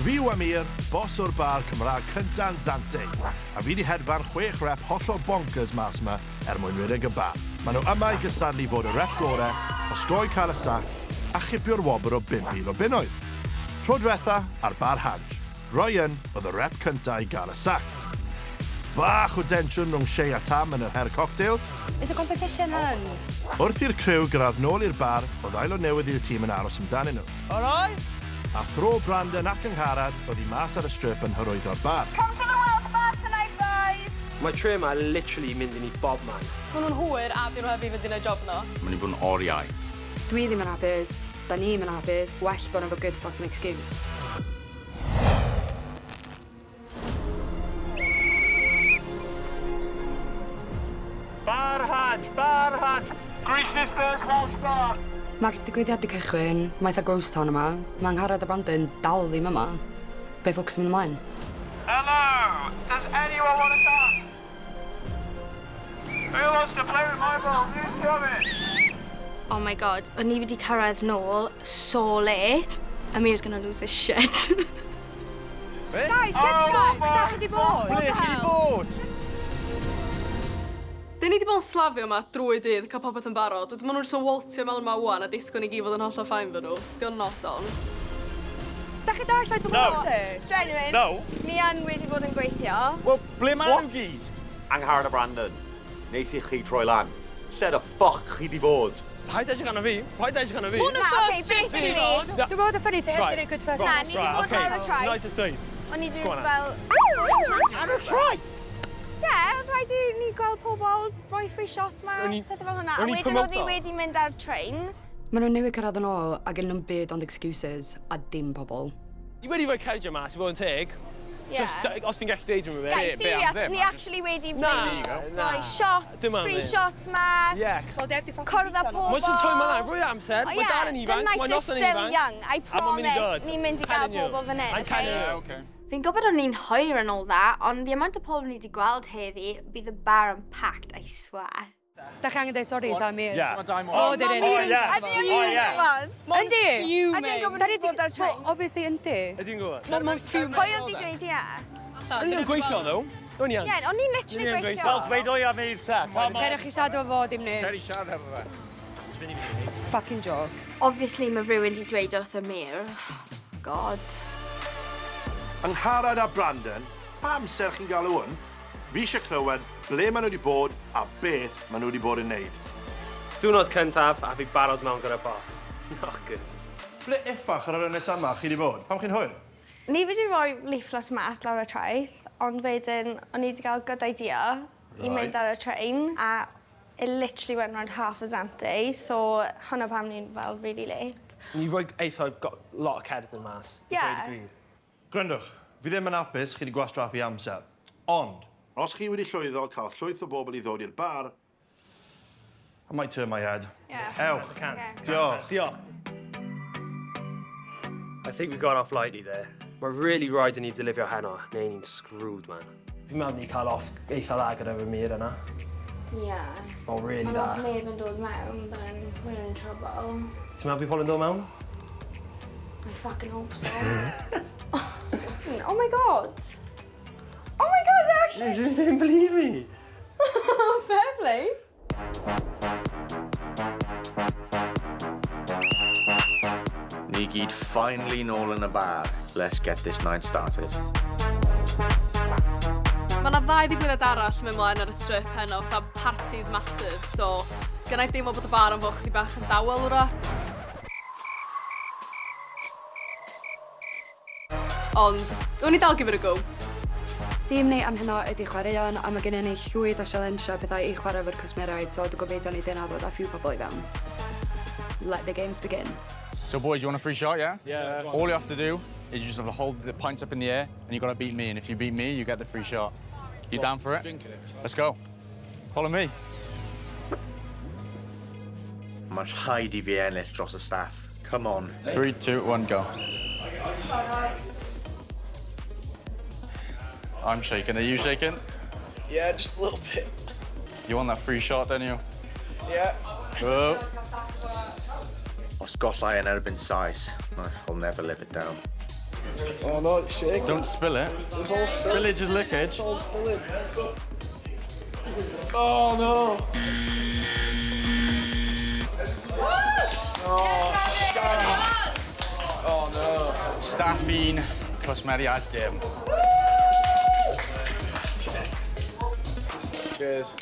Fi yw Amir, boss o'r bar Cymraeg cynta yn Zante, a fi 'di hedfan chwech rep hollol bonkers mas 'ma er mwyn rhedeg y bar. Maen nhw yma i gystadlu fod y rep gore, osgoi cael y sac, a chipio'r wobr o 5,000 o bunnoedd. Tro dwetha, ar Bar Hansh, Ryan oedd y rep cynta i gael y sac. Bach o densiwn rhwng Shay a Tam yn yr her cocktails. It's a competition hun. Wrth i'r criw gyrraedd nôl i'r bar, oedd aelod newydd i'r tîm yn aros amdanyn nhw. Alright? A thro Brandon ac Angharad oedd hi mas ar y strip yn hyrwyddo'r bar. Come to the Welsh bar tonight boys! Mae tre 'ma literally mynd i ni bob man. Ma' nhw'n hwyr a dyn nhw heb i fynd i neud job nhw. Mae'n mynd i fod yn oriau. Dwi ddim yn hapus, da ni'm yn hapus, well bod efo good fucking excuse. Bar Haj! Bar Haj! Greece's first Welsh bar! Mae'r digwyddiad 'di cychwyn, mae eitha ghost town yma, mae Angharad a Brandon dal ddim yma. Be ffwc sy'n mynd ymlaen? Hello! Does anyone want to dance? Who wants to play with my balls? Who's coming? Oh my god, o'n i wedi cyrraedd nôl so late. Amir's gonna lose his shit. Guys, lle ffwc da chi 'di bod? Ble chi 'di bod? Dyn ni 'di bod yn slafio 'ma drwy dydd, cael popeth yn barod. Wedyn maen nhw jyst yn waltzio mewn 'ma ŵan a disgwyl ni gyd fod yn hollol fine 'fo nhw. 'Di o'n not on. Da chi dall faint o No. chdi? Genuine. No. Ni yn wedi bod yn gweithio. Wel, ble maen nhw gyd? Angharad a Brandon, neis i chi troi lan. Lle the fuck chi 'di bod? Paid edrych arno fi. Paid edrych arno fi. Hwn y Na, first okay, shift i basically- fod. Dwi'n meddwl bod y ffynnu ti heb di neud good first Na, ni 'di bod lawr y traeth. Nice to dweud. O'n i 'di Go on, fel... Ar y traeth? Ie, oedd rhaid i ni gweld pobl, rhoi free shot mas, O'n i- pethau fel hwnna. A o'n i'n wedyn oedd ni promoto. wedi mynd ar train. Maen nhw'n newid cyrraedd yn ôl a gen nhw'm byd ond excuses a dim pobl. Ni wedi rhoi cardio mas i fod yn teg. Ie. Just, os ti'n gallu deud rhywbeth. Guys, serious, ni actually wedi Na, mynd, na. rhoi shots, Dim am free ddim. shots mas, Yeah. cwrdd â pobl. Mae jyst yn twymo lan, rhoi amser. Oh, Mae yeah, Dan yn the ifanc, night mae is noson yn still ifanc. young. I A mae'n mynd i promise, dod. ni'n mynd i gael Telling you. pobl fan hyn, I'm telling okay? you. Okay. Fi'n gwybod o'n i'n hwyr and all that, ond the amount o pobl ni wedi gweld heddi, bydd y bar yn packed, I swear. Da chi angen deud sori wrth Amir. Yeah. O, dyn ni. Oh, yeah. Ydy o'n Oh, i'n yeah. gwybod? Yndi! Ydy o'n gwybod ni wedi bod ar train? Obviously, yndi. Ydy'n gwybod? Mae'n fuming. Pwy oedd di dweud ie? O'n i'n gweithio, ddo. O'n i yn. Ie, o'n i'n literally O'n i'n gweithio. Wel, dweud o i Amir te. Come on. Cerwch chi siarad efo fo, dim ni. Ceri siarad efo fe. Fucking joke. Obviously mae rhywun wedi dweud wrth Amir. God. Angharad a Brandon, pa amser chi'n galw hwn? Fi eisiau clywed ble maen nhw wedi bod a beth maen nhw wedi bod yn neud. Diwrnod cyntaf a fi barod mewn gyda boss. Not good. Ble uffach ar yr ynys yma chi wedi bod? Pam chi'n hwyr? Ni wedi rhoi leaflet mas lawr y traeth, ond wedyn o'n i wedi cael good idea i mynd ar y train, a it literally went round half of Zante, so hwnna pam ni'n fel really late. Ni roi eitha got lot o cerdyn mas. I Yeah. dweud y gwir. Gryndwch, fi ddim yn hapus chi wedi gwastraffu amser. Ond, os chi wedi llwyddo cael llwyth o bobl i ddod i'r bar, I might turn my head. Yeah. Ewch. Can. Diolch. Diolch. I think we got off lightly there. Mae really rhaid i ni delifio heno, neu ni'n screwed, man. Fi'n meddwl ni cael off eitha dda gyda fy mir yna. Yeah. Fel really Ond os dda. neb yn dod mewn, then we're in trouble. Ti'n meddwl bydd pobl yn dod mewn? I fucking hope so. Oh my god. Oh my god, they actually... You didn't believe me. Fair play. Ni gyd finally nôl yn y bar. Let's get this night started. Mae yna ddau ddigwyddiad arall mynd mlaen ar y strip heno, fatha parties massive, so gynna i deimlo bod y bar yn fod chydig bach yn dawel wrach. Ond, o'n i dal give it a go. Theme ni am heno ydy chwaraeon, a mae gennym ni llwyth o sialensio pethau i chwarae efo'r cwsmeriaid, so dwi'n gobeithio neith hynna ddod â few pobl i fewn. Let the games begin. So boys, you want a free shot, yeah? Yeah. All you have to do is you just have to hold the pint up in the air and you've got to beat me. And if you beat me, you get the free shot. You down for it? Drinking it. Let's go. Follow me. Mae'n rhaid i fi ennill dros y staff. Come on. 3, 2, 1, go. I'm shaking. Are you shaking? Yeah, just a little bit. You want that free shot, don't you? Yeah. Oh. Os gollai yn erbyn Sais, I'll never live it down. Oh no, it's shaking. Don't spill it. It's all spilling. Spillage is lickage. It's all spilling. Oh no. Oh, oh no. Staff un, cwsmeriaid dim. Cheers.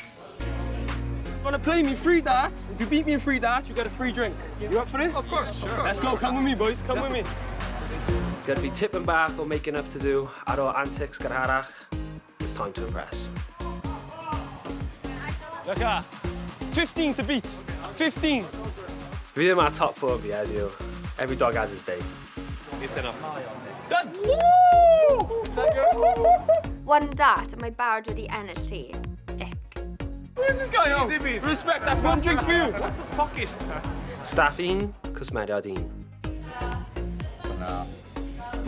Want to play me free darts? If you beat me in free darts, you get a free drink. You up for it? Of course, of course. Let's go, come with me, boys, come with me. Gonna be tipping bach o making up to do ar ôl antics gynharach. It's time to impress. Look at 15 to beat. 15. Fi ddim ar top form fi heddiw. Every dog has his day. It's enough. Done! One dart, a mae barod wedi ennill ti. Ick. Where's this guy off? Respect, that's one drink for you. What the fuck is that? Staff un, cwsmeriaid un.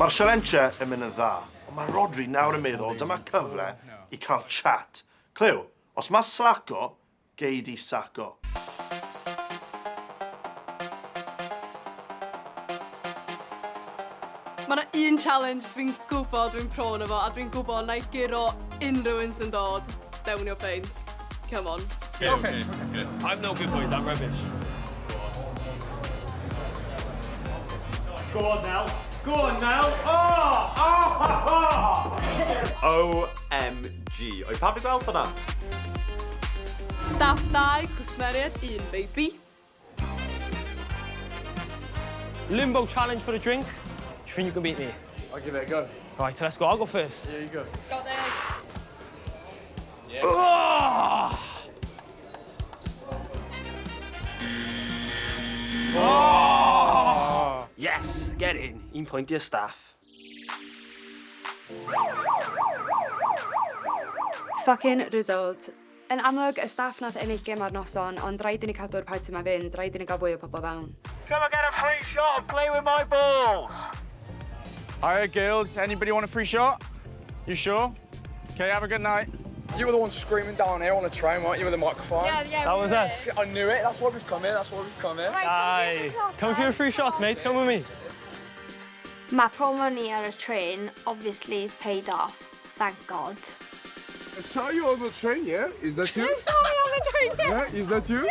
Mae'r sialensau yn mynd yn dda, ond mae Rodri nawr yn meddwl dyma cyfle i cael chat. Clyw, os mae slaco, gei di saco. Mae yna un challenge dwi'n gwybod dwi'n prone efo, a dwi'n gwybod na i guro unrhyw un sy'n dod. Downio peint. Come on. Okay. I'm no good, boys, I'm rubbish. Go on now. Go on now. Oh! Oh! Oh! OMG. Oedd pawb wedi gweld hwnna? Staff 2, cwsmeriaid 1, baby. Limbo challenge for a drink. Do you think you can beat me? I'll give it a go. Right, let's go. I'll go first. Yeah, you go. Got this. Oh! Yes, get in. Un pwynt i'r staff. Fucking result. Yn amlwg, y staff nath ennill gêm ar noson, ond rhaid i ni cadw'r party ma fynd, rhaid i ni gael fwy o pobl fewn. Come and get a free shot and play with my balls. Hiya, girls. Anybody want a free shot? You sure? Okay, have a good night. You were the ones screaming down here on the train, weren't you, with the microphone? Yeah, That was us. I knew it. That's why we've come here. That's why we've come here. Aye. Come for your free shots, mate. Come with me. Mae promo ni ar y train, obviously, is paid off. Thank God. I saw you on the train, yeah? Is that you? You saw me on the train, yeah. Yeah, is that you?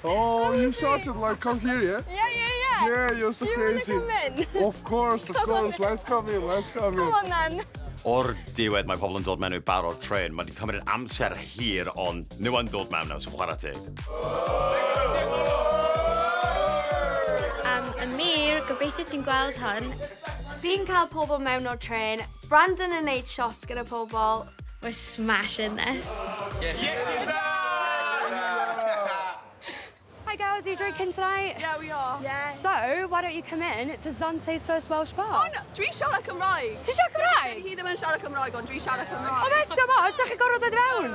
Oh, you shouted like, come here, yeah? Yeah. Yeah, you're so Do you wanna crazy. come in? Of course, of Come on course. then. Let's come in, let's come in. Come on then. O'r diwedd mae pobl yn dod mewn i'r bar o'r tren. Mae wedi cymryd amser hir, ond nhw yn dod mewn nawr, so chwarae teg. Amir, gobeithio ti'n gweld hwn. Fi'n cael pobl mewn o'r tren, Brandon yn neud shots gyda pobl. We're smashing this. Hi girls, are you drinking tonight? Yeah, we are. Yeah. So, why don't you come in? It's Azante's first Welsh bar. Oh, no, dwi'n siarad Cymraeg. Ti'n siarad Cymraeg? Dydy hi ddim yn siarad Cymraeg, ond dwi'n siarad Cymraeg. O, mes, dim ots, ydych chi'n gorfod dod i fewn?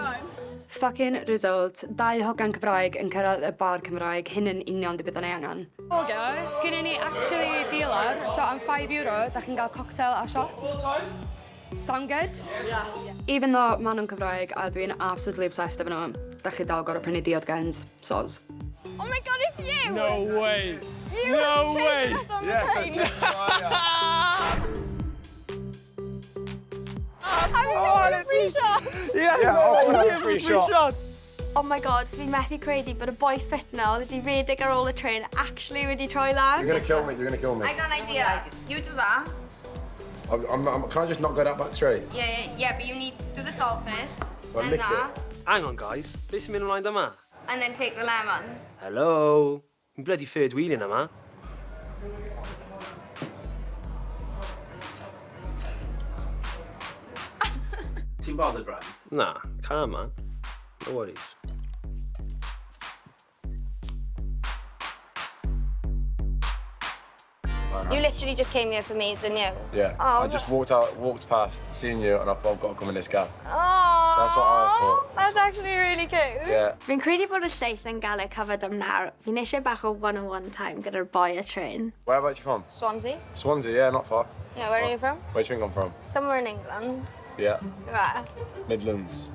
Fucking result. Dau hogan Cymraeg yn cyrraedd y bar Cymraeg, hyn yn union di beth o'n ei angen. Oge, gynnu ni actually dealer, so am €5, da chi'n cael cocktail a shot. Sound good? Yeah. Even though maen nhw'n Cymraeg a dwi'n absolutely obsessed efo nhw, da chi dal gorfod prynu diod gens, soz. Oh my God, it's you! No way. You No were way. chasing us on the Yes, I train. just Have you got a free shot? Yeah, Yeah, I'll yeah, free shot. Oh my God, fi methu credu bod y boi ffit na oedd wedi redeg ar ôl y train actually wedi troi lan. You're gonna kill me, you're gonna kill me. I got an idea. You do that. Can I just not go that back straight? Yeah, but you need to do the salt first, So I then lick that, it. Hang on, guys. Beth sy'n mynd ymlaen dyma? and then take the lemon. Hello. Fi'n bloody third wheeling yma. Ti'n bothered, Brand? Na, calm, man. No worries. You literally just came here for me, didn't you? Yeah. Oh, I just walked out, walked past, seeing you, and I thought I've got to come in this gaff. Oh, That's what I thought. That's actually really cute. Yeah. Fi'n credu bod y lleill yn gael eu covered am nawr. Fi'n eisiau bach o one-on-one time gyda'r boi y train. Whereabouts you from? Swansea. Swansea, yeah, not far. Yeah, where are you from? Where do you think I'm from? Somewhere in England. Yeah. Where? Midlands.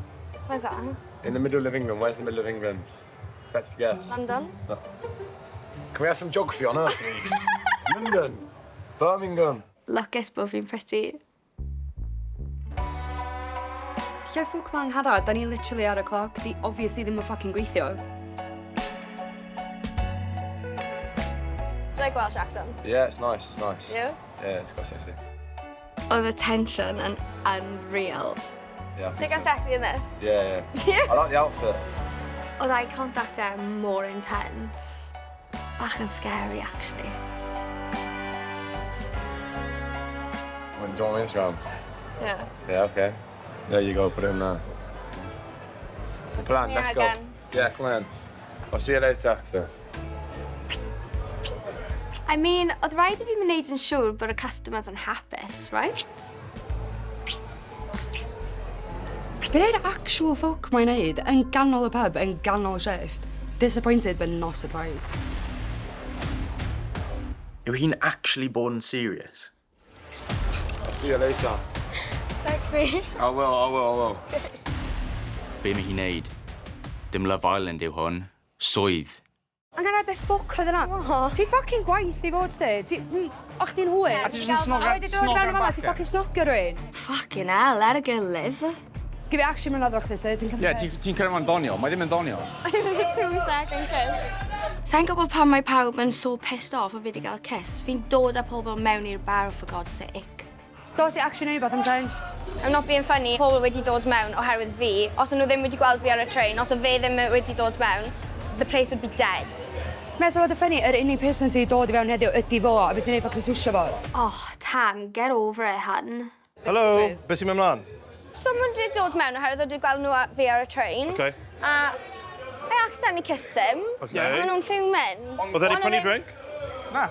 Where's that? In the middle of England. Where's the middle of England? Best guess. London. No. Can we have some geography on Earth, please? London. Birmingham. Lwcus bod fi'n pretty. Lle ffwc mae Angharad? Da ni literally ar y cloc. Di obviously ddim yn fucking gweithio. Do you like Welsh accent? Yeah, it's nice, it's nice. Yeah? Yeah, it's quite sexy. Oedd y tension yn unreal. Yeah, I Think I'm so. sexy in this? Yeah, yeah. I like the outfit. Oedd eye contact e mor intense. Bach yn scary, actually. What, do you want my Instagram? Yeah. Yeah, okay. There you go, put it in there. Plan, Me let's out go. again. Yeah, come on. I'll see you later. Yeah. I mean, oedd rhaid i fi wneud yn siŵr bod y customers yn hapus, right? Be'r actual fuck mae'n neud yn ganol y pub, yn ganol shift? Disappointed but not surprised. Yw hi'n actually bod yn serious? I'll see you later. Text me. I will, I will, I will. Be mae hi'n neud? Dim Love Island yw hwn. Swydd. Angharad, be ffwc oedd yna? Ti fucking gwaith i fod, ti? Ti... O, chdi'n hwyr. A ti jyst yn snoga- A wedi dod snoga'r fewn yma, ti bachgen. fucking snogio rhywun. Fucking hell, let a girl live. Gif i actually mynd addo chdi, ti? Ti'n Ie, yeah, ti'n credu mae'n ddoniol? Mae ddim yn ddoniol. It was a 2-second kiss. Sa'n gwybod pam mae pawb yn so pissed off o fi wedi cael kiss. Fi'n dod â pobl mewn i'r bar, for God's sake. Dos i actually neud beth am change. I'm not being funny. Pobl wedi dod mewn oherwydd fi. Os o'n nhw ddim wedi gweld fi ar y train, os o fe ddim wedi dod mewn, the place would be dead. Mae so fod y funny, yr unig person sydd wedi dod i fewn heddiw ydy fo, a fe ti'n neud fucking swsio fo. Oh, Tam, get over it, hun. Hello, beth sy'n mynd mlaen? Someone did dod mewn oherwydd oedd wedi gweld nhw fi ar y train. Okay. A I accidentally kissed him. Okay. A maen nhw'n fuming. Oedd e wedi prynu drink? Na.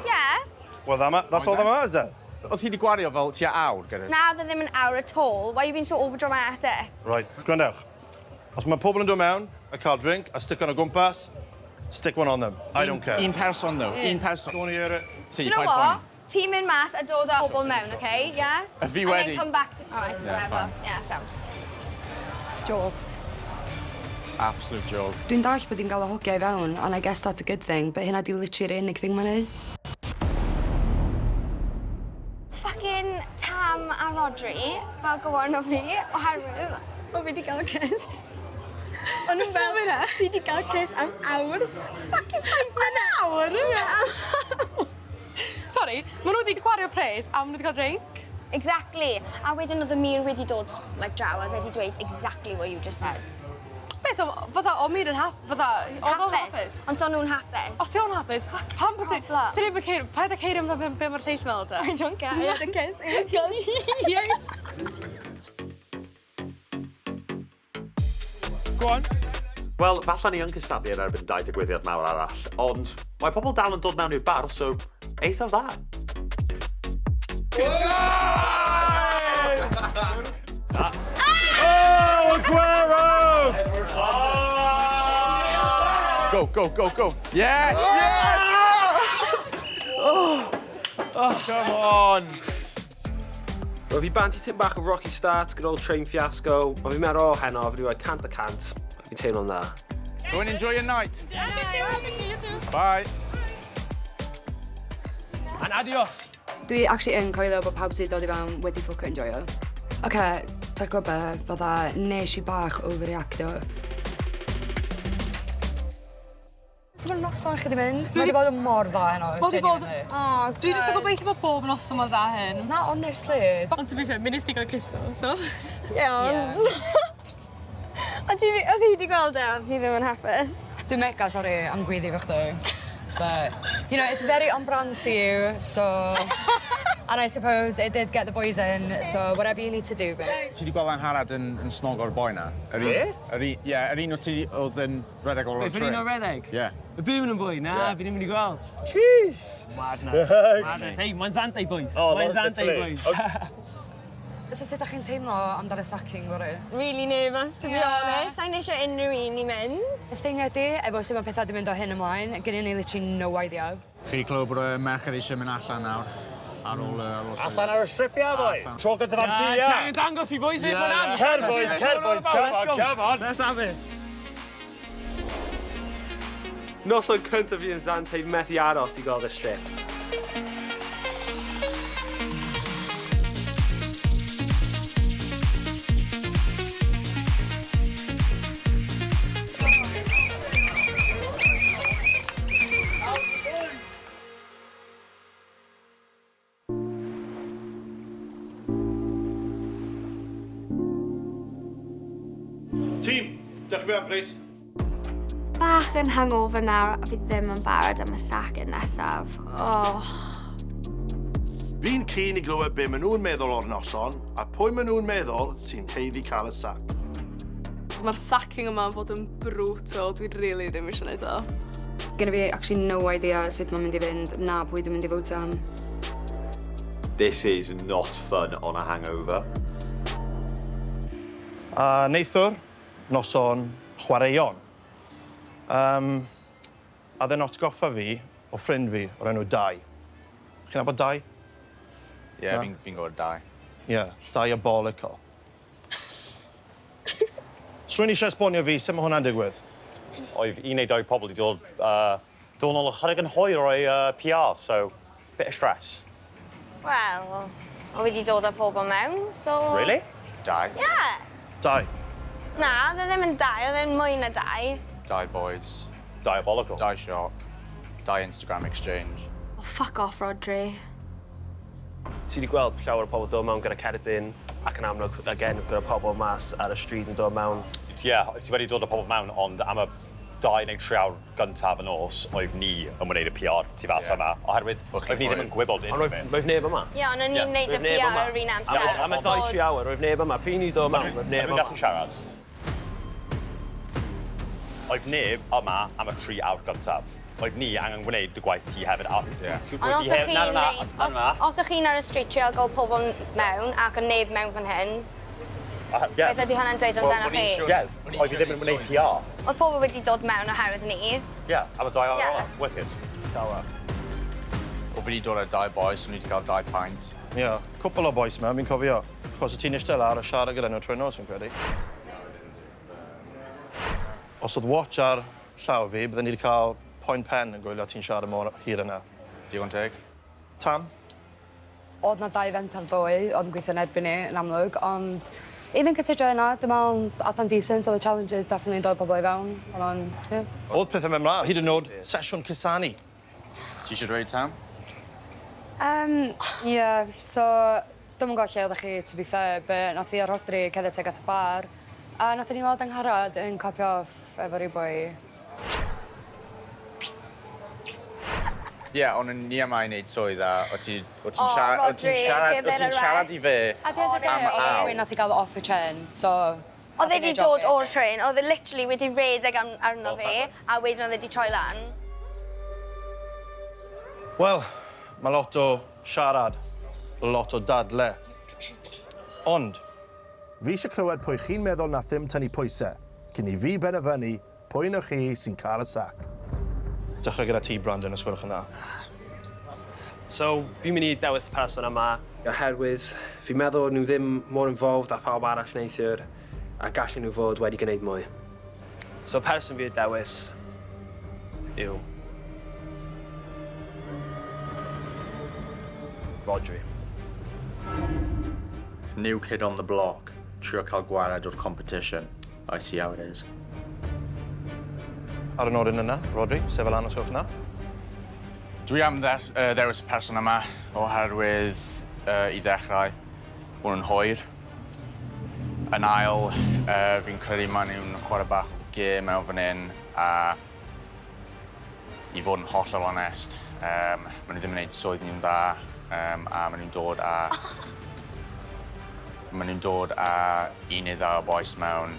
Yeah. Well, that, that's all that matters then. Oedd hi wedi gwario fel tua awr gyda? Na, oedd e ddim yn awr at all. Why are you being so overdramatic? Right, gwrandewch. Os mae pobl yn dod mewn a cael drink a stick on o gwmpas, stick one on them. I don't care. Un person, though. Un person. Don't want to hear it. Ti, Do you know paid what? poeni. Ti'n mynd mas a dod â pobl mewn, okay? Yeah? A fi And wedi. then come back to... All right, Yeah, whatever. fine. Yeah, sound. Joke. Absolute joke. Dwi'n dallt bod hi'n gael y hogiau i fewn, and I guess that's a good thing, but hynna di literally yr unig thing mae'n neud. Fucking Tam a Rodri, fel go on o fi, oherwydd o fi wedi gael kiss. O'n nhw fel, ti wedi gael kiss am awr. Fucking 5 minutes. Awr? Yeah. Sorry, maen nhw wedi gwario pres a maen nhw wedi cael drink. Exactly. A wedyn oedd y Mir wedi dod like, draw a wedi dweud exactly what you just said. Be, so, fatha, o Mir yn hap... Fatha, oedd o'n hapus? Ond so nhw'n hapus. Os ti o'n hapus, pam bod ti... problem? Sy'n ei ceir, paid â ceir amdano be mae'r lleill meddwl te? I don't care, I had a kiss, it was good. Go on. Wel, falle ni yn cystadlu yn erbyn dau digwyddiad mawr arall, ond mae pobl dal yn dod mewn i'r bar, so eithaf dda. Oh, Aguero! Go, go, go, go. Yes! Yes! Oh, come on. Wel, fi bant i tipyn bach o rocky start, good old train fiasco, ond fi'n meddwl, o, heno, fi wedi rhoi 100%, fi'n teimlo'n dda. Go and enjoy your night. Bye. And adios! Dwi actually yn coelio bod pawb sydd dod i fewn wedi ffwc enjoyo. Oce, okay, da gwybod be, fydda nes i bach overreactio. So mae'r noson chi di mynd? Mae wedi bod yn mor dda heno. Mae wedi bod... genuinely. Oh, Dwi jyst yn gobeithio bod bob noson mor dda hyn. Na, honestly. Ond to be fair, mi nes ti gael kiss though, so... Yeah, ond... Ond ti, oedd hi wedi gweld e, oedd hi ddim yn hapus. Dwi'n mega sorry am gweiddi fo chdi. But, it's very on brand for you, so... And I suppose it did get the boys in, so whatever you need to do, babe. Ti wedi gweld Angharad yn snogo'r boi na? Yr un- Beth? Yr un, ie, yr un o ti oedd yn redeg o'r Beth, yr un o redeg? Ie. Y Birmingham boy? Na, Yeah. fi ddim wedi gweld. Jeez! Madness. Madness. Hey, mae'n Zante, boys. Oh, Mae'n Zante, literally. boys. So sut ydych chi'n teimlo amdano sacking fory? Really nervous, to be honest. Sa'n eisiau unrhyw un i mynd. Y thing ydy, efo sut mae pethau wedi mynd o hyn ymlaen, gen i literally no idea. Chi wedi clywed bod y merched eisiau mynd allan nawr? Ar ôl Allan ar y strip, ia, boi. Allan. Tro gyntaf am ti, ia. Ti angen dangos fi, boys, beth Ie, fan ie. am. Cer, boys, cer, boys, come on, come on. Let's have it. Noson cyntaf fi yn Zante, fi methu aros i gweld y strip. Tîm, dewch i mewn, please. Bach yn hungover nawr a fi ddim yn barod am y sacin nesaf. Oh. Fi'n keen i glywed be maen nhw'n meddwl o'r noson a pwy maen nhw'n meddwl sy'n haeddu cael y sac. Mae'r sacking yma yn fod yn brutal, dwi really ddim eisiau gwneud o. Gynna fi actually no idea sut mae'n mynd i fynd, na pwy dwi'n mynd i fowtio am. This is not fun on a hangover. A neithiwr, noson chwaraeon. Um, a dde'n atgoffa fi o ffrind fi o'r enw Dai. Chi'n nabod Dai? Yeah, Na? fi'n fi gwybod Dai. Yeah, diabolical. So rwy'n eisiau esbonio fi sut mae hwnna'n digwydd? Oedd un neu dau pobl wedi dod, dod nôl ychydig yn hwyr o'i PR, so bit of stress. Wel, o fi wedi dod â pobl mewn, so... Really? Dai. Yeah. Dai. Na, oedd e ddim yn dau, oedd e'n mwy na dau. Dai boys. Diabolical. Dai shot. Dai Instagram exchange. Oh, fuck off, Rodri. Ti wedi gweld llawer o pobl dod mewn gyda cerdyn ac yn amlwg, again, gyda pobl mas ar y stryd yn dod mewn. Ie, yeah, ti wedi dod â pobl mewn, ond am y 2 neu 3 awr gyntaf y nos, oedd ni yn wneud y PR tu fas yma, oherwydd oedd ni ddim yn gwybod Ond unrhyw roedd, beth. roedd neb yma. Ie, ond o'n i'n neud y Roedd neb PR yma. ar yr un amser. Am y 2, 3 awr, roedd neb yma. Pryd ni dod mewn, roedd neb Ydw i'n yma. gallu siarad? Oedd neb yma am y 3 awr gyntaf. Oedd ni angen gwneud y gwaith ti hefyd. A, Yeah. Ond os ych Na, chi'n na, neud, na, os, na. os ych chi'n ar y street trial gael pobl mewn ac yn neb mewn fan hyn, Ie. beth ydy hwnna'n dweud amdano chi? Ie, oedd fi ddim yn gwneud PR. Oedd pobl wedi dod mewn oherwydd ni. Ie, am y 2 awr Ie. olaf. Wicked. Tawa. O fi wedi dod â dau boys, so ni wedi cael dau pint. Ie, yeah, cwpl o boys mewn, fi'n cofio. Chos o ti'n eistedd lawr a siarad gyda nhw trwy nos, fi'n credu. Os oedd watch ar llaw fi, bydden ni wedi cael poen pen yn gwylio ti'n siarad mor hir yna. Digon teg. Tam? Oedd na dau event ar ddoe, oedd yn gweithio yn erbyn ni, yn amlwg, ond even considering yna, dwi'n meddwl, oedd o'n decent, oedd y challenges definitely yn dod pobl i fewn, oedd o'n, yeah. Oedd pethau mewn mlaen, hyd yn oed sesiwn cusanu. Ti eisiau dweud, Tam? Yeah, so, dwi'm yn gwybod lle oeddech chi, to be fair, but nath fi a Rodri cerdded tuag at y bar, a nath ni weld Angharad yn copio off efo rhyw boi. Ie, yeah, ond ni yma i wneud swydd a o ti, o ti'n Oh, siarad, o ti'n Rodri, siarad, give o it ti'n a siarad i fe rest. A di am oedd awr. rhywun nath i gael off y trên, so... Oedd e wedi dod o'r trên, oedd e literally wedi redeg arno fi, a wedyn oedd e wedi troi lan. Wel, mae lot o siarad, lot o dadle. Ond, fi eisiau clywed pwy chi'n meddwl na ddim tynnu pwysau, cyn i fi benderfynu pwy un o chi sy'n cael y sac. Dechrau gyda ti, Brandon, os gwelwch yn dda. So, fi'n mynd i dewis y person yma oherwydd fi'n meddwl nhw ddim mor involved â phawb arall neithiwr a gallen nhw fod wedi gwneud mwy. So, person fi'n dewis yw Rodri. New kid on the block. Trio cael gwared o'r competition. I see how it is. Ar y nodyn yna, Rodri, sef lan os gwelwch yn dda. Dwi am ddewis y person yma oherwydd i ddechrau, bod nhw'n hwyr. Yn ail, fi'n credu maen nhw'n chwarae bach o gêm mewn fan hyn a i fod yn hollol onest, maen nhw ddim yn gwneud swydd nhw'n dda a maen nhw'n dod â un neu ddau o bois mewn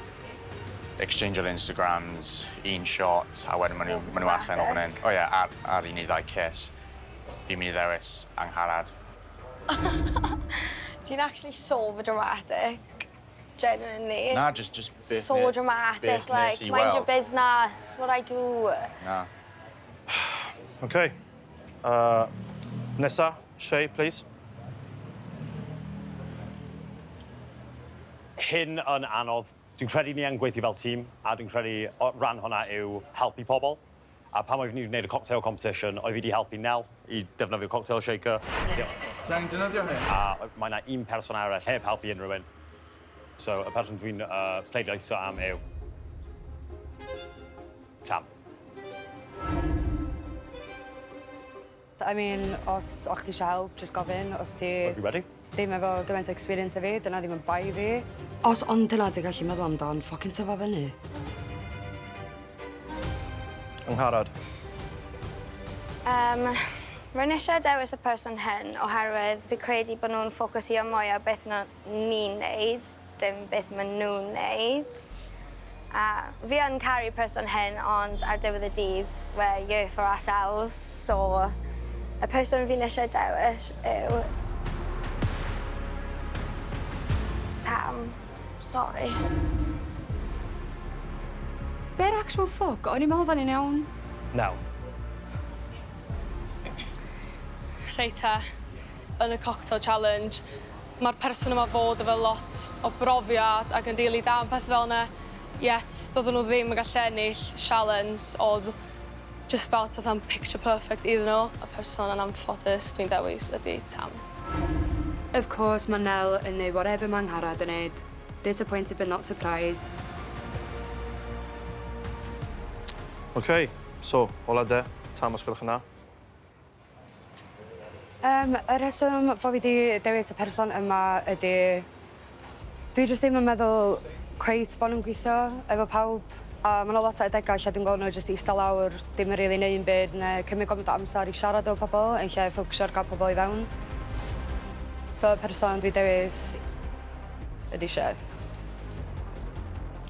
exchange ar Instagrams, un shot, a wedyn maen nhw allan o fan hyn. O ie, ar un neu ddau kiss. Fi'n mynd i ddewis Angharad. Ti'n actually so dramatic. Genuinely. Na, just beth So dramatic, beth like, nes i mind your weld. business, what I do. Na. OK. Nesa, Shay, please. Hyn yn anodd. Dwi'n credu ni yn gweithio fel tîm, a dwi'n credu o ran hwnna yw helpu pobl. A pan oedd ni'n gwneud y cocktail competition, oedd fi wedi helpu Nel i defnyddio cocktail shaker. Ti'n defnyddio hyn? A mae yna un person arall heb helpu unrhyw un. So, y person dwi'n pleidleisio am yw Tam. I mean, os o'ch ti eisiau help, just gofyn. Os ti... Fi wedi. Ddim efo gymaint o experience a fi, dyna ddim yn bai fi. Os ond dyna ti'n gallu meddwl amdan, fucking tyfa fyny. Angharad. Rwy'n eisiau dewis y person hyn oherwydd fi credu bod nhw'n ffocysio mwy ar beth ni'n neud, dim beth maen nhw'n neud. A fi yn caru person hyn, ond ar diwedd y dydd, we're here for ourselves, so y person fi'n eisiau dewis yw Tam. Sorry. Be'r actual fuck? O'n i'n meddwl fan i'n iawn. Nel. Reit te, yn y cocktail challenge, mae'r person yma fod efo lot o brofiad ac yn rili da yn peth fel yna, yet doedden nhw ddim yn gallu ennill challenge oedd just about fatha'n picture perfect iddyn nhw. Y person yn anffodus dwi'n dewis ydy Tam. Of course, mae Nel yn neud whatever mae Angharad yn neud. Disappointed but not surprised. OK, so, ola de. Tam, os gwelwch yn dda. Y rheswm bod fi 'di dewis y person yma ydy dwi jyst ddim yn meddwl cweit bo' nhw'n gweithio efo pawb a ma' 'na lot o adegau lle dwi'n gweld nhw jyst ista lawr, dim yn rili neu' 'm byd neu cymryd gormod o amser i siarad efo pobol yn lle ffocysio ar ga'l pobol i fewn. So y person dwi dewis ydy Shay.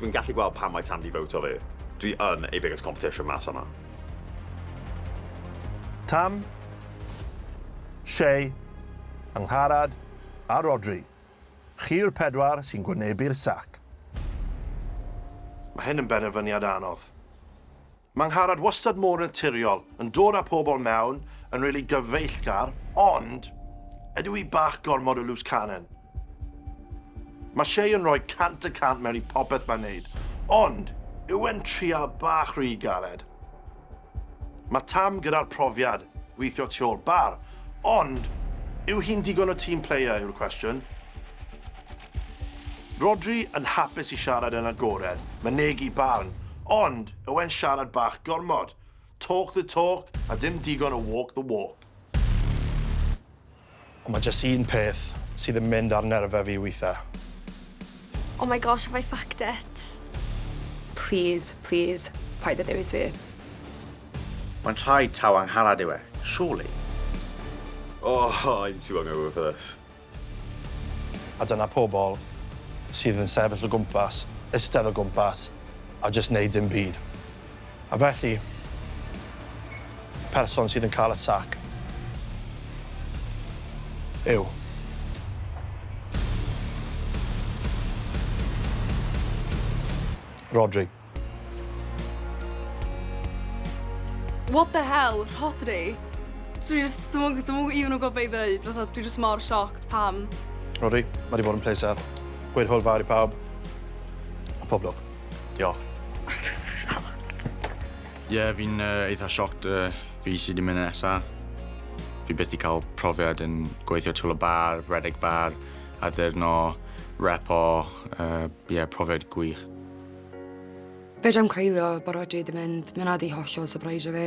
Dwi'n gallu gweld pam mae Tam di voto fi. Dwi yn ei biggest competition mas yma. Tam, Shay, Angharad a Rodri. Chi yw'r pedwar sy'n gwynebu'r sac. Mae hyn yn benderfyniad anodd. Mae Angharad wastad mor naturiol, yn dod â pobl mewn, yn rili gyfeillgar, ond ydw i bach gormod o loose cannon? Mae Shay yn rhoi 100% mewn i popeth mae'n neud, ond yw e'n trial bach rhy galed? Mae Tam gyda'r profiad weithio tu ôl bar, ond yw hi'n digon o team player yw'r cwestiwn. Rodri yn hapus i siarad yn agored, mynegi barn, ond yw e'n siarad bach gormod? Talk the talk a dim digon o walk the walk. Ond mae jyst un peth sydd yn mynd ar nerfau fi weithiau. Oh my gosh, have I fucked it? Please, please, paid â dewis fi. Mae'n rhaid taw Angharad yw e, surely. Oh, I'm too hungover for this. A dyna pobl sydd yn sefyll o gwmpas, eistedd o gwmpas, a jyst neud dim byd. A felly, person sydd yn cael y sac yw Rodri. What the hell, Rodri? Dwi just, dwi'm even yn gwybod be i ddweud, fatha, dwi just mor shocked, pam. Rodri, mae wedi bod yn pleser. Gweud hwyl fawr i pawb. A pob lwc. Diolch. Ie, yeah, fi'n eitha shocked fi sydd wedi mynd nesa. Fi byth i cael profiad yn gweithio tu ôl y bar, redeg bar, addurno, repo, yeah, profiad gwych. Fedrai'm coelio bod Rodri 'di mynd. Mae hwnna 'di hollol surprisio fi.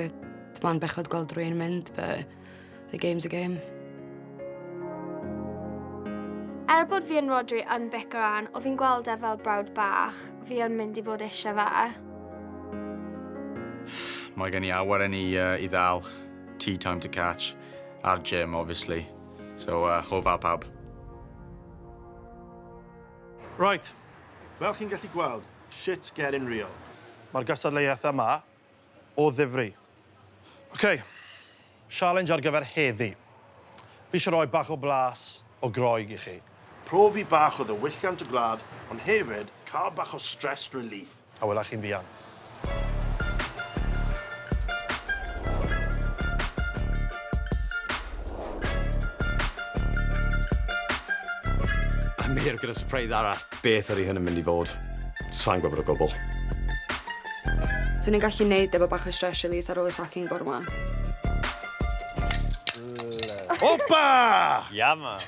Mae'n bechod gweld rhywun mynd, but the game's a game. Er bod fi yn Rodri yn bickeran, o fi'n gweld e fel brawd bach, fi yn mynd i bod eisiau fe. Mae gen i awyren i ddal, tea time to catch, a'r gym, obviously. So, hwyl fawr pawb. Right, fel chi'n gallu gweld, shit's getting real. Mae'r gystadleuaeth yma o ddifri. OK, challenge ar gyfer heddi. Fi eisiau rhoi bach o blas o Groeg i chi. Profi bach o ddiwylliant y gwlad, ond hefyd cael bach o stress relief. A wela chi'n fuan. Amir gyda surprise arall. Beth ydy hyn yn mynd i fod? Sa'n gwybod o gwbl. Swn i'n gallu neud efo bach o stress release ar ôl y sacking bore 'ma. Opa! Yama.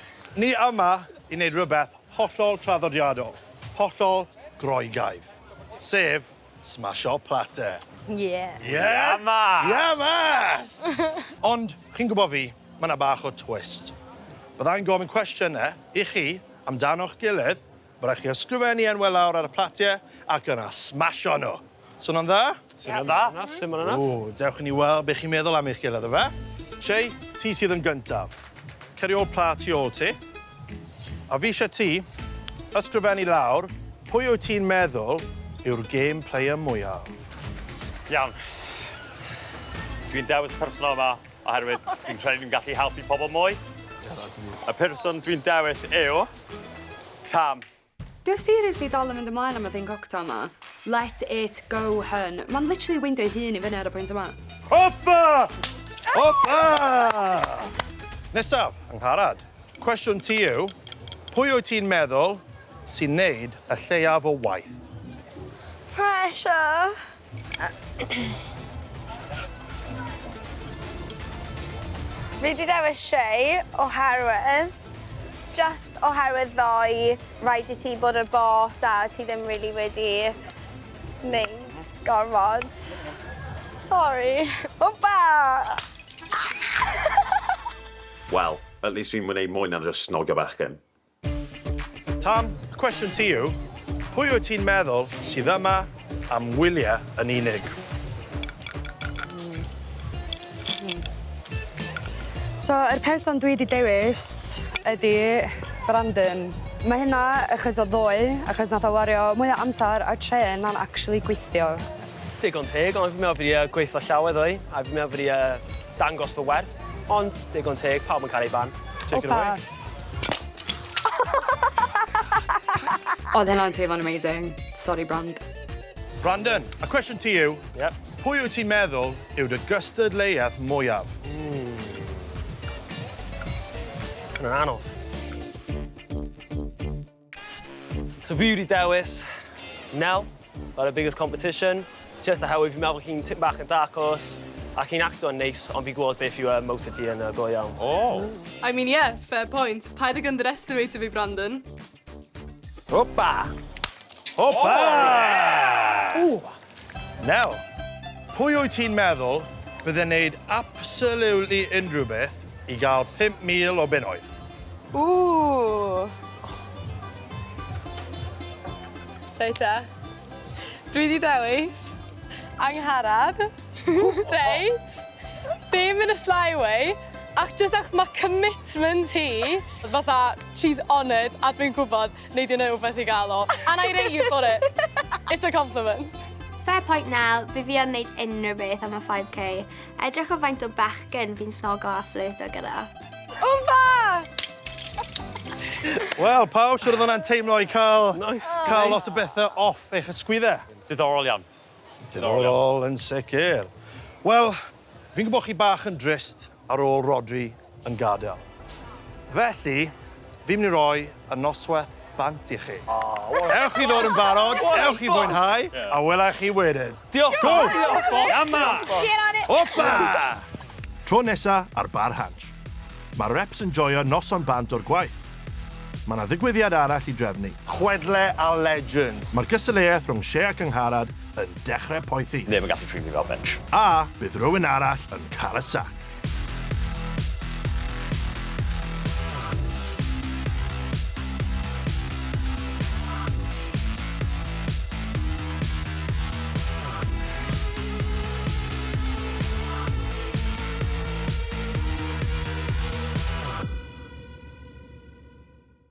Ni yma i wneud rhywbeth hollol traddodiadol, hollol Groegaidd, sef smasho platter. Yeah. Yeah! Mas! Yeah, mas! Ond, chi'n gwybod fi, mae yna bach o twist. Byddai'n gofyn cwestiynau i chi amdano'ch gilydd, mae rhaid chi ysgrifennu enwau lawr ar y platiau ac yna smasho nhw. Swnio'n dda? Swnio'n dda. Enough, simple enough. O, dewch i ni weld beth chi'n meddwl am eich gilydd, yfe? Shay, ti sydd yn gyntaf. Cer i ôl pla tu ôl ti. A fi eisiau ti ysgrifennu lawr pwy wyt ti'n meddwl yw'r game player mwyaf. Iawn. Dwi'n dewis person yma oherwydd fi'n credu fi'n gallu helpu pobl mwy. Y person dwi'n dewis yw Tam. Di o seriously dal yn mynd ymlaen am y thing cocktail 'ma? Let it go, hun. Mae'n literally weindio ei hun i fyny ar y pwynt yma. Hoppa! Hoppa! Nesaf, Angharad. Cwestiwn ti yw, pwy wyt ti'n meddwl sy'n neud y lleiaf o waith? Pressure! Fi 'di dewis Shay oherwydd just oherwydd ddoe rhaid i ti bod y boss a ti ddim really wedi wneud gormod. Sorry. Wpa! Wel, at least fi'n gwneud mwy na just snogio bechgyn. Tam, y cwestiwn ti yw, pwy wyt ti'n meddwl sydd yma am wyliau yn unig? So, yr person dwi 'di dewis ydi Brandon. Mae hynna achos o ddoe, achos nath o wario mwy o amser ar trên na'n actually gweithio. Digon teg, ond fi'n meddwl fi 'di gweithio llawer ddoe, a fi'n meddwl fi 'di dangos fy werth, ond digon teg, pawb yn cael ei ban. Take it away. Oedd hynna'n teimlo'n amazing. Sorry, Brand. Brandon, y cwestiwn ti yw, Yep. pwy wyt ti'n meddwl yw dy gystadleuaeth mwyaf? Hwnna'n anodd. So fi wedi dewis Nel, fel y biggest competition. Just oherwydd fi'n meddwl hi'n tipyn bach yn dark horse, ac hi'n acto yn neis, ond fi'n gwybod beth yw motive hi yn go iawn. Oh. I mean, yeah, fair point. Paid ag underestimate fi, Brandon. Opa! Opa! Nel, pwy wyt ti'n meddwl bydde'n neud absolutely unrhyw beth i gael 5,000 o bunnoedd? Ooh. Reit te. Dwi 'di dewis Angharad. Reit. Dim in a sly way. Ac jyst achos mae commitment hi, fatha, she's on it, a dwi'n gwybod, neud i wneud rhywbeth i gael o. And I rate you for it. It's a compliment. Fair point Nel, fi fi yn neud unrhyw beth am y 5k. Edrych o faint o bechgyn fi'n snogo a fflirto gyda. Wmpa! Wel, pawb, siwr oedd hwnna'n teimlo i cael, Nice. cael lot o bethau off eich ysgwyddau. Diddorol iawn. Diddorol yn sicr. Wel, fi'n gwybod chi bach yn drist ar ôl Rodri yn gadael. Felly, fi'n mynd i roi y noswaith bant i chi. Ewch chi ddod yn barod, ewch chi fwynhau, a wela chi wedyn. Diolch! Go! Diolch, boss. Yma! Opa! Tro nesa ar Bar Hansh. Mae'r reps yn joio noson bant o'r gwaith. Mae yna ddigwyddiad arall i drefnu. Chwedle a Legends. Mae'r gystadleuaeth rhwng Shea ac Angharad yn dechrau poethi. Ddim yn gallu trin fi fel bench. A bydd rhywun arall yn cael y sac.